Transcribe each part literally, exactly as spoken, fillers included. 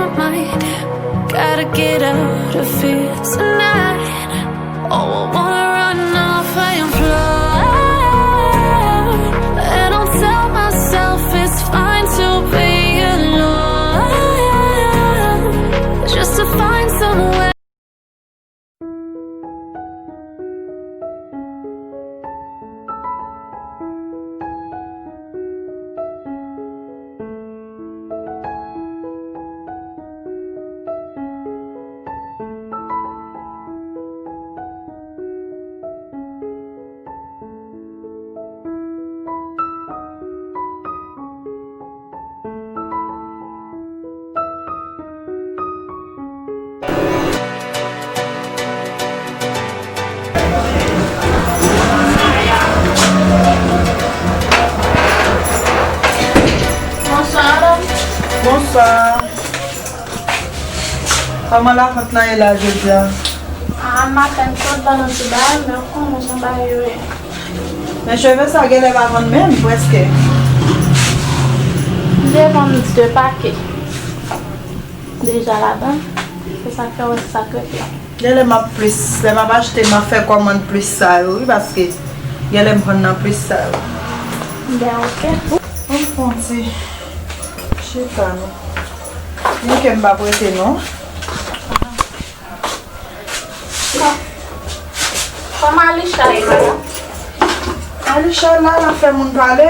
Mind. Gotta get out of here tonight. Oh, I wanna run off and fly. And I'll tell myself it's fine to be alone. Just to find somewhere. Bonswa, madanm. Bonswa. Kòman lavant lan ye la jodi a? A, maten m sot vann yon ti bagay, men ou konnen jan bagay yo ye. Men cheve sa genlè pa vann menm, prèske. M te vann de pake deja ladan. Se sa k fè w wè se sa k rete. Genlè m ap plis, lè m ap achte, m ap fè kòmann plis sa yo, wi, paske genlè m vann nan plis sa yo. Ben, oke. Ann fè yon ti chita, non. Di ke m p ap rete, non. Kòman Alisha ye, madanm? Alisha la, l ap fè moun pale.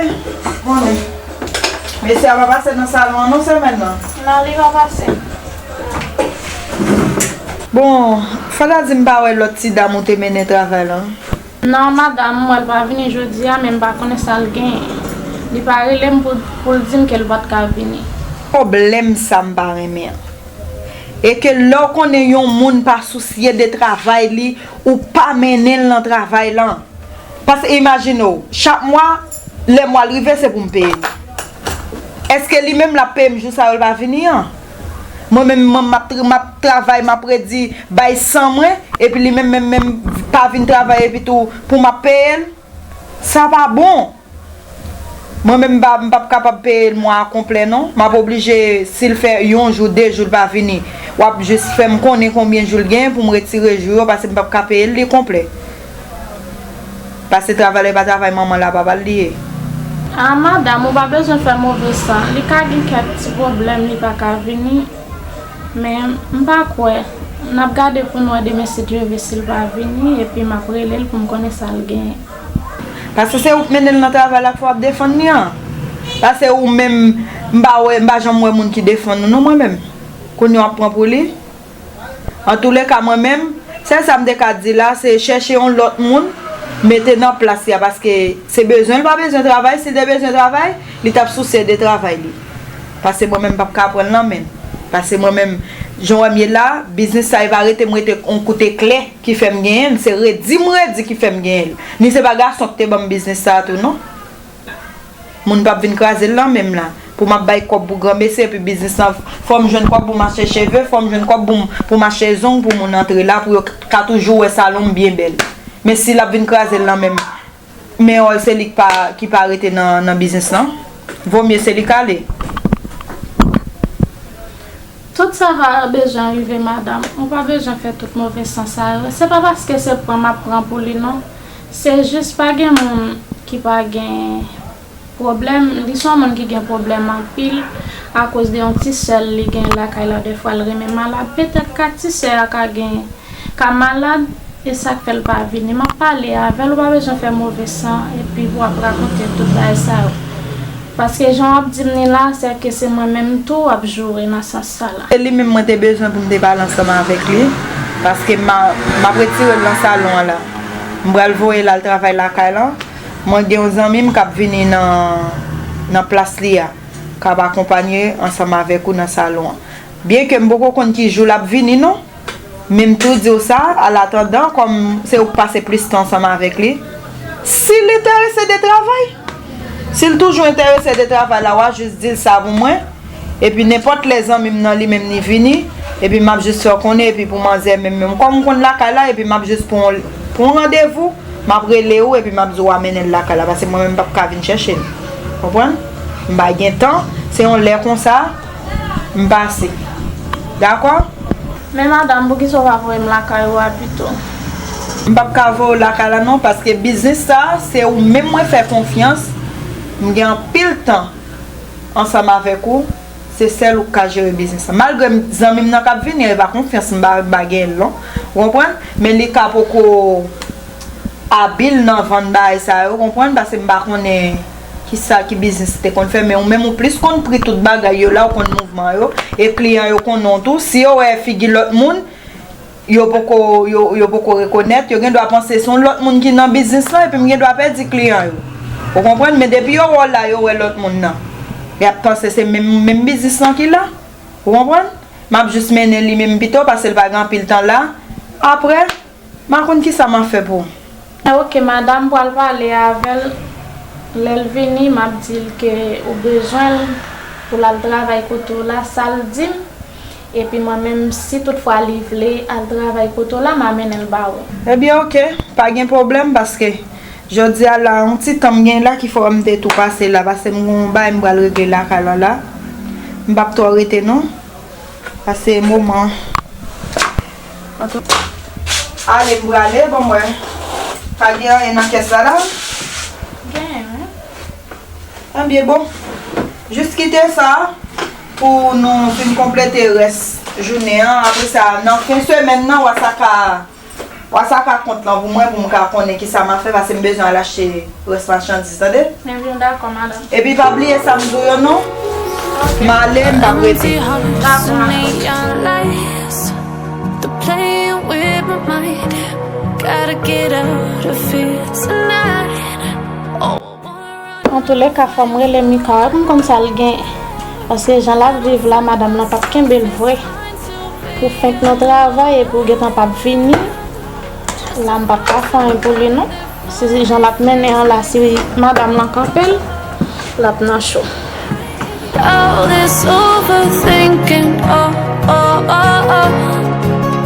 Konnen. Mesye a pa pase nan salon an non semèn nan. Non, li pa pase. Bon, fò ta di m pa wè lòt ti dam ou te mennen travay lan. Non, madanm, m wè l pa vini jodi a, men m pa konnen sa l genyen. Li pa rele m pou, pou l di m ke l pa t ka vini. Pwoblèm sa m pa renmen an. E ke lè w konnen yon moun pa sousye de travay li, ou pa mennen l nan travay lan. Paske imajine w, chak mwa, lè mwa l rive, se pou m peye l. Èske li menm l ap peye m jou sa yo l pa vini an? Mwen menm, mwen m ap tr-, m ap travay, m ap redi bay san mwen, epi li menm, menm, menm pa vin travay, epi tou pou m ap peye l? Sa pa bon. Mwen menm, m pa, m p ap kapab peye l mwa a konplè, non. M ap oblije, si l fè yon jou, de jou, l pa vini, w ap jis fè m konnen konbyen jou l genyen pou m retire jou yo, paske m p ap ka peye l li konplè. Paske travay la, e pa travay manman l a, papa l li ye. A, madanm, ou pa bezwen fè move san. Li ka gen kèk ti pwoblèm, li pa ka vini. Men, m pa kwè. N ap gade pou n wè demen si Dye vle si l pa vini, epi m ap rele l pou m konnen sa l genyen. Paske se ou k mennen l nan travay la, fò w ap defann li an. Paske ou menm, m pa wè, m pa janm wè moun ki defann ou non mwen menm. Kounye a w ap pran pou li. Antouleka, mwen menm, sèl sa m te ka di la, se chèche yon lòt moun, mete nan plas li a, paske se bezwen l pa bezwen travay, si l te bezwen travay, li t ap sousye de travay li. Paske mwen menm, m p ap ka pran l nan men l. Paske mwen menm, jan w wè m ye la, biznis sa, e pa rete m rete yon kout eklè ki fè m genyen l, se redi m redi ki fè m genyen l. Ni se pa gason ki te ban m biznis sa a tou, non. Moun p ap vin kraze l nan men m la. Pou m ap bay kòb pou granmesi, epi biznis lan, fò m jwenn kòb pou m achte cheve, fò m jwenn kòb pou m, pou m achte zong pou moun antre la, pou yo ka toujou wè salon m byen bèl. Men si l ap vin kraze l nan men m, men se li ki pa, ki pa rete nan, nan biznis lan. Vomye se li k ale. Tout sa pa bezwen rive, madanm. Ou pa bezwen fè tout move san sa yo. Se pa paske se pran m ap pran pou li, non. Se jis pa gen moun ki pa gen pwoblèm. Li se yon moun ki gen pwoblèm anpil akoz de yon ti sè l li gen lakay la. Dèfwa, l renmen malad. Petèt ka ti sè a ka gen ka malad, e sa k fè l pa vini. M ap pale avè l, ou pa bezwen fè move san, epi pou w ap rakonte tout bagay sa yo. Paske jan w ap di m ni la, sèke se mwen menm tou w ap joure nan sans sa la. E li menm mwen te bezwen pou m te pale ansanm avèk li, paske m a, m ap retire l nan salon an la. M pral voye l al travay lakay lan. Mwen gen yon zanmi m k ap vini nan, nan plas li a, k ap akonpanye ansanm avèk ou nan salon an. Byenke m poko konn ki jou l ap vini non, men m tou di w sa, alatandan, kòm se ou k pase plis tan ansanm avèk li, si l enterese de travay, si l toujou enterese de travay la, w a jis di l sa pou mwen, epi nenpòt lè zanmi m nan li menm li vini, epi m ap jis fè w konnen, epi pou manzè menm, menm kòm m konn lakay la, epi m ap jis pran, pran randevou, m ap rele ou epi m ap di w a mennen l lakay la, paske mwen menm m p ap ka vin chèche l. Konprann? M pa gen tan, se yon lè konsa, m pase. Dakò? Men madanm, poukisa w pa voye m lakay ou a pito? M p ap ka voye w lakay la non, paske biznis sa, se ou menm mwen fè konfyans. M gen anpil tan ansanm avèk ou, se sèl ou k ka jere biznis la. Malgre m, zanmi m nan k ap vini, e pa konfyans m ba, ba gen l non. Ou konprann? Men li ka poko abil nan vann bagay sa yo, konprann? Paske m pa konnen kisa ki biznis li te konn fè, men ou menm ou plis konn pri tout bagay yo la, ou konn mouvman yo, e kliyan yo konnen w tou. Si yo wè figi lòt moun, yo poko, yo, yo poko rekonèt, yo gen dwa panse se yon lòt moun ki nan biznis lan, epi m gen dwa pèdi kliyan yo. Ou konprann? Men depi yo wè w la, yo wè lòt moun nan, y ap panse se menm, menm biznis lan ki la. Ou konprann? M ap jis mennen li menm pito, paske l pa gen anpil tan la. Apre, m a konn kisa m a fè pou ou. Ok, madanm, m pral pale avè l. Lè l vini, m ap di l ke ou bezwen l pou l al travay kote w la, sa l di m. Epi mwen menm, si toutfwa li vle al travay kote w la, m a mennen l ba ou. Ebyen, ok, pa gen pwoblèm, paske jodi a la, yon ti tan m gen la ki fè m te tou pase la, paske m gen yon bagay m pral regle lakay la la. M p ap twò rete non. Pase moman. Antou-, ale, m prale, ban m wè. Pa gen anyen nan kès la, la? Genyen, wi. Ebyen, bon. Jis kite sa pou nou fin konplete rès jounen an. Apre sa, nan fen semèn nan, w a sa ka Pase ak kont lan pou mwen, pou m ka konnen kisa m ap fè, paske m bezwen al achte rès machandiz, tande? Ebyen, dakò, madanm. Epi pa bliye sa m di w yo, non. Ok. M ale, m p ap rete. Dakò, madanm. Antoulèka, fò m rele Mika wè pou m konn sa l gen. Paske jan l ap viv la, madanm lan p ap kenbe l vre. Pou fenk nan travay epi w gentan p ap vini. La, m p ap ka fè anyen pou li, non. Si jan l ap mennen an la, si madanm lan kanpe l, l ap nan cho. All this overthinking, oh, oh, oh, oh.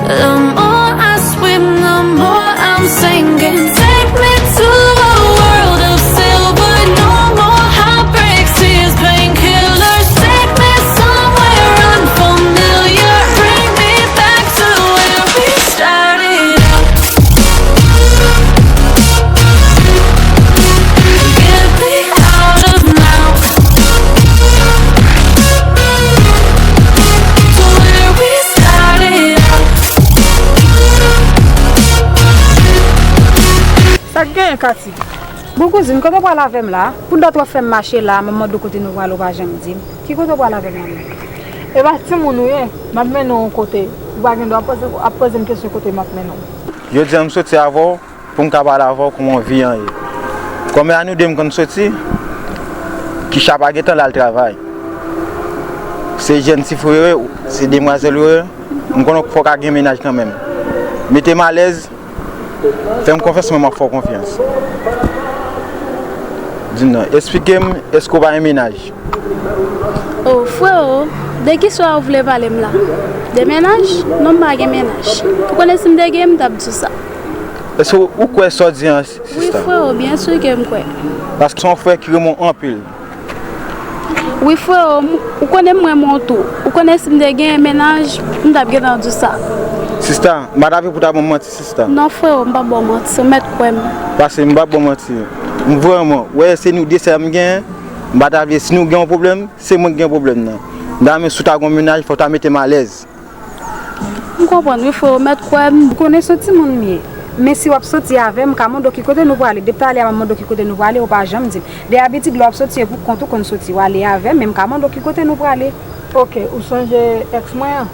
The more I swim, the more I'm sinking. Take me to a world of silver, no more heartbreaks, tears, painkillers. Take me somewhere unfamiliar. Bring me back to where we started out. Get me out of now. To where we started out. Sa k genyen, Katy? Bon, kouzin, kote w pral avè m la? Poudòt w ap fè m mache la, m ap mande w kote nou prale, w pa janm di m. Ki kote w pral avè m la menm? E pa timoun ou ye? M ap mennen w yon kote. Ou pa gen dwa poze, ap poze m kesyon kote m ap mennen w. Jodi a m soti avè w pou m ka pale avè w kòman vi an ye. Kòmè a nou de m konn soti, Kicha pa gentan l al travay. Se jèn ti frè yo ye, se demwazèl yo ye. M konnen fò w ka gen mennaj kanmenm. Mete m alèz, fè m konfyans, mwen m ap fè w konfyans. Di m non, esplike m, èske w pa gen mennaj? O, freo, de ki sa ou vle pale m la? De mennaj? Non, m pa gen mennaj. Ou konnen si m te gen, m t ap di w sa. Èske ou kwè sa w di an, sista? Wi, freo, byen si ke m kwè. Paske se yon frè ki renmen w anpil. Wi, freo, m, ou konnen m renmen w tou. Ou konnen si m te gen mennaj, m t ap gentan di w sa. Sista, m pa t avle pou w ta ban m manti, sista. Non, freo, m p ap ba w manti, ou mèt kwè m. Paske m p ap ba w manti. M vrèman, w wè, se nou de sèl m gen, m pa t avle, si nou gen yon pwoblèm, se mwen ki gen pwoblèm nan. M ta renmen si w ta gen yon mennaj, fò w ta mete m alèz. M konprann wi, freo, mèt kwè m. Ou konnen se yon timoun m ye. Men si w ap soti avè m, m ka mande w ki kote nou prale. Depi talè a m ap mande w ki kote nou prale, ou pa janm di m. De abitid, lè w ap soti, e pou kont ou konn soti, w ale avè m, men m ka mande w ki kote nou prale. Ok, ou sonje èks mwen an?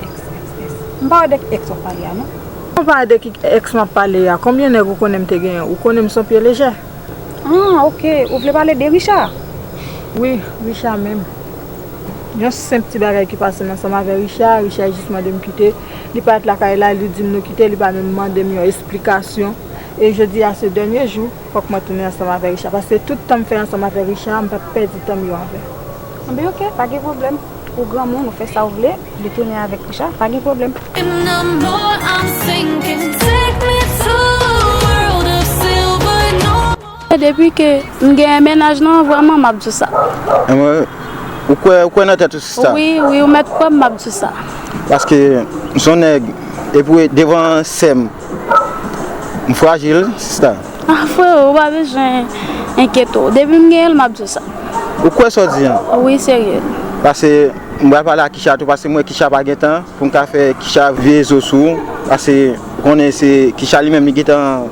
Èks, èks, èks. M pa wè de ki èks w ap pale a, non. M pa wè de ki èks m ap pale a. Konbyen nèg ou konnen m te genyen? Ou konnen m se yon pye lejè. Ah, ok. Ou vle pale de Richard? Wi, Richard menm. Yon senp ti bagay ki pase m ansanm avè Richard. Richard jis mande m kite. Li parèt lakay la, li di m nou kite, li pa menm mande m yon esplikasyon. E jodi a se dènye jou, fòk mwen tounen ansanm avè Richard. Paske tout tan m fè ansanm avè Richard, m p ap pèdi tan m yo avè l. Anben, ok, pa gen pwoblèm. Ou granmoun, ou fè sa w vle, li tounen avèk Richard, pa gen pwoblèm. And the more I'm sinking, take me to a world of silver, no more. Depi ke m genyen mennaj lan, vrèman, m ap di w sa. Ou kwè, ou kwè nan tèt ou, sista? Wi, wi, ou mèt kwè m, m ap di w sa. Paske m se yon nèg, epi devan sè m, m frajil, sista. Ah, frero, ou pa bezwen enkyete w. Depi m genyen l, m ap di w sa. Ou kwè sa w di an? Wi, serye. Paske m pral pale a Kicha tou, paske m wè Kicha pa gen tan pou m ka fè Kicha veye zo sou ou. Paske ou konnen se Kicha li menm, li gentan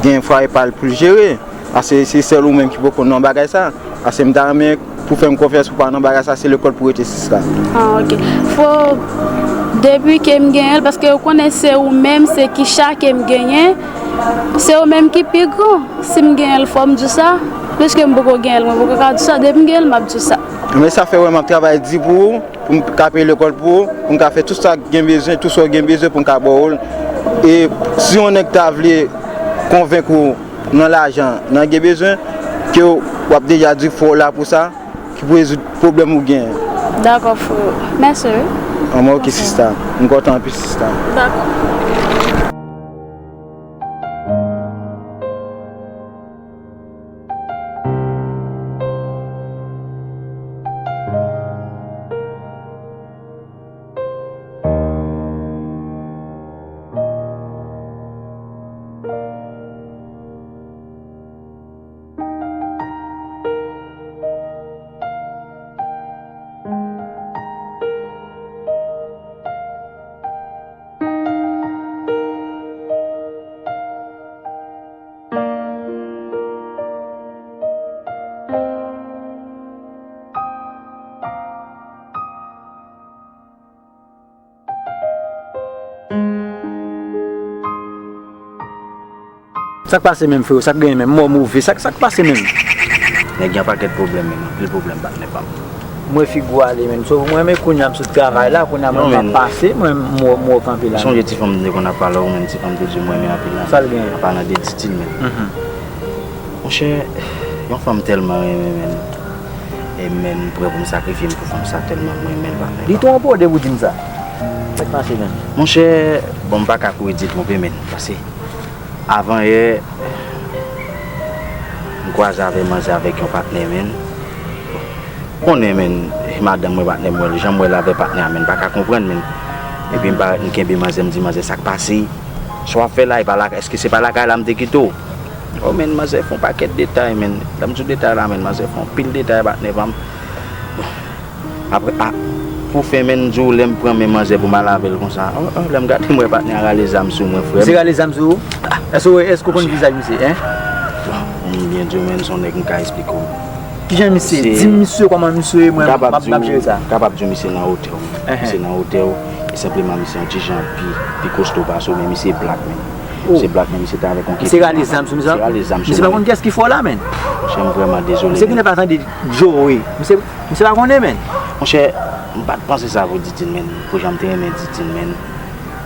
gen fwaye pa l pou l jere. Paske se sèl ou menm ki poko nan bagay sa. Paske m ta renmen pou fè m konfyans pou pa nan bagay sa, se lekòl pou rete, sista. Ah, ok. Fo, depi ke m genyen l, paske ou konnen se ou menm, se Kicha ke m genyen, se ou menm ki pi gran. Si m genyen l, fò m di sa. Piske m poko genyen l, mwen poko ka di sa. Depi m genyen l, m ap di sa. Men sa fè wè m ap travay di pou ou, pou m ka peye lekòl pou ou, pou m ka fè tout sa k gen bezwen, tout sa w gen bezwen pou m ka ba w l. E si yon nèg ta vle konvenk ou nan lajan, nan gen bezwen, ke w ap deja di fò w la pou sa, ki pou rezoud pwoblèm ou genyen. Dakò, frero. Mèsi, wi. Anmwe, ok, sista. M kontan anpil, sista. Dakò. Sa k pase menm, frero? Sa k genyen menm? Mò move. Sa k, sa k pase menm? Nèg gen pakèt pwoblèm menm, anpil pwoblèm, patnè pa m. M wè figi w ale menm. So, mwen menm kounye a m sot travay la, kounye a mwen m ap pase, mwen m wè w kanpe la. Sonje ti fanm m te konn ap pale w menm, ti fanm te di w m renmen anpil la. Sa l genyen? An palan de Titine menm. Monchè, yon fanm m tèlman renmen menm. E menm m prè pou m sakrifye m pou fanm sa tèlman mwen renmen l, patnè. Li twonpe w depi w di m sa. Sa k pase menm? Monchè, bon, m pa ka kouri di twonpe menm, paske avan yè, m kwaze avè manzè avèk yon patnè menm. Konnen menm, e madanm mwen patnè m wè l, jan m wè l avè patnè a menm, m pa ka konprann menm. Epi m parèt m kenbe manzè, m di manzè sa k pase. Sa w ap fè la, e pa lakay, èske se pa lakay la m te kite w? Oh, men, manzè fè yon pakèt detay, men. Lè m di w detay la, men, manzè fè yon pil detay, patnè pa m. Bon. Apre, a, pou fen, men, m di w, lè m pran men manzè pou m al avè l konsa. Oh, oh, lè m gade, m wè patnè a rale zam sou mwen, frè m. Misye rale zam sou ou? Èske, èske w konn vizaj misye, en? Bon, m byen di w, men, se yon nèg m ka esplike w. Kijan misye? Di m misye, kòman misye ye, mwen, m ap, m ap jere sa. M kapab di w misye nan wotè w. Misye nan wotè w. E senpleman, misye yon ti jan pi, pi kosto pase w, men misye blak, men. Misye blak, men misye te avèk yon kepon. Misye rale zam sou misye? Misye rale zam sou mwen. Misye pa konn kiyès ki fò la, men. Monchè, m vrèman dezole, men. Misye genlè pa tande Joe. Misye, misye pa konnen, men. Monchè, m pa t panse sa pou Didine, men. Pou jan m te renmen Didine, men.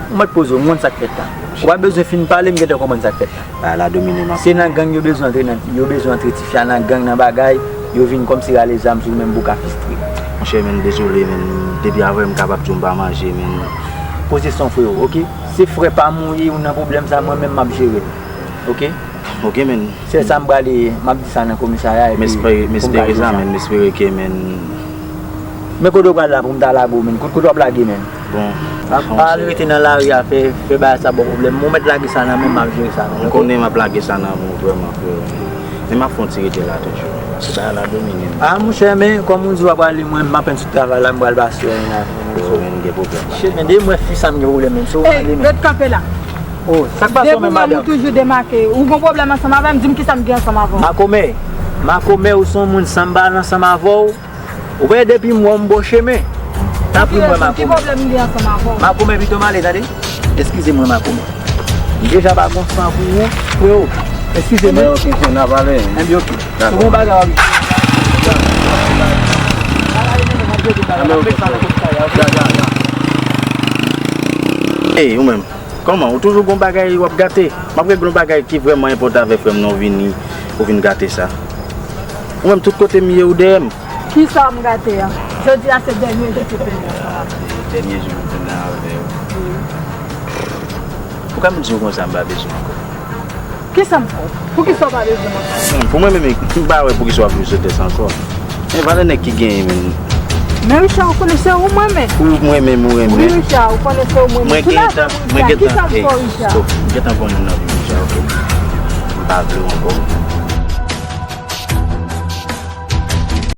Ou mèt poze w, m konn sa k fèt la. Ou pa bezwen fin pale, m gentan konprann sa k fèt la. Bagay la domine m anpil. Se nan gang yo bezwen antre nan, yo bezwen antre tifi a nan gang nan bagay, yo vin kòmsi rale zam sou ou menm pou w ka fistre. Monchè, men, dezole, men, depi avè m kapab di w m pa manje, men. Poze san w, frero, ok? Se frè pa m ou ye, ou nan pwoblèm sa, mwen menm m ap jere l. Ok? Ok, men. Sèl sa m prale, m ap di sa nan komisarya, epi m espere, m espere sa, men, m espere ke, men. Men kote w pral la pou m ta lage w, men? Kote, kote w ap lage, men? Bon, pa al rete nan lari a fè, fè bagay sa ba w pwoblèm. Ou mèt lage sa nan men m, m ap jere sa, men, ok? M konnen m ap lage sa nan men w vrèman, frè. Men m ap fè yon ti rete la toujou, men, paske bagay la domine m. Ah, monchè, men, kòm ou di w ap prale, mwen, m apenn sot travay la, m pral pase wè w nan. Frè, men, gen pwoblèm la. Shit, men, depi m wè fi sa, m gen pwoblèm, men. So, ey, ret kanpe la. Oh, sa k pase w menm, madanm? Depi w wè m, ou toujou demake. Ou gon pwoblèm ansanm avè m, di m kisa m gen ansanm avè w. Makomè, makomè, ou se yon moun san m pa al ansanm avè w. Ou wè depi m wè w m bò chemen. Tanpri mwen, makomè. Ki pwoblèm m gen ansanm avè w? Makomè, pito m ale, tande. Eskize mwen, makomè. M deja pa gon san pou ou, freo. Eskize mwen. Enben, ok, frè, n a pale. Enben, ok. Dakò. Ou gon bagay w ap. Enben, ok, frè. Ya, ya, ya. Ey, ou menm. Kòman? Ou toujou gon bagay w ap gate? M ap regle yon bagay ki vrèman enpòtan avèk frè m nan, ou vini, ou vin gate sa. Ou menm, tout kote m ye, ou dèyè m. Kisa m gate a? Jodi a se dènye jou ki te la. Dènye jou m te la avè w. Wi. Poukisa m di w konsa, m pa bezwen ankò? Kisa m fè w? Poukisa w pa bezwen mwen? Hmm, pou mwen menm, m pa wè poukisa w ap jwe sou tè sa ankò. Men valè nèg ki genyen, men. Men Richard, ou konnen se ou mwen men. Ou mwen menm ou Wi renmen. Richard, ou konnen se ou mwen men. Mwen Ki gentan, lajan mwen Richard? gentan, Kisa m hey, fè Richard? Stop. Mwen gentan pran moun nan pou Richard, ok? M pa vle w ankò.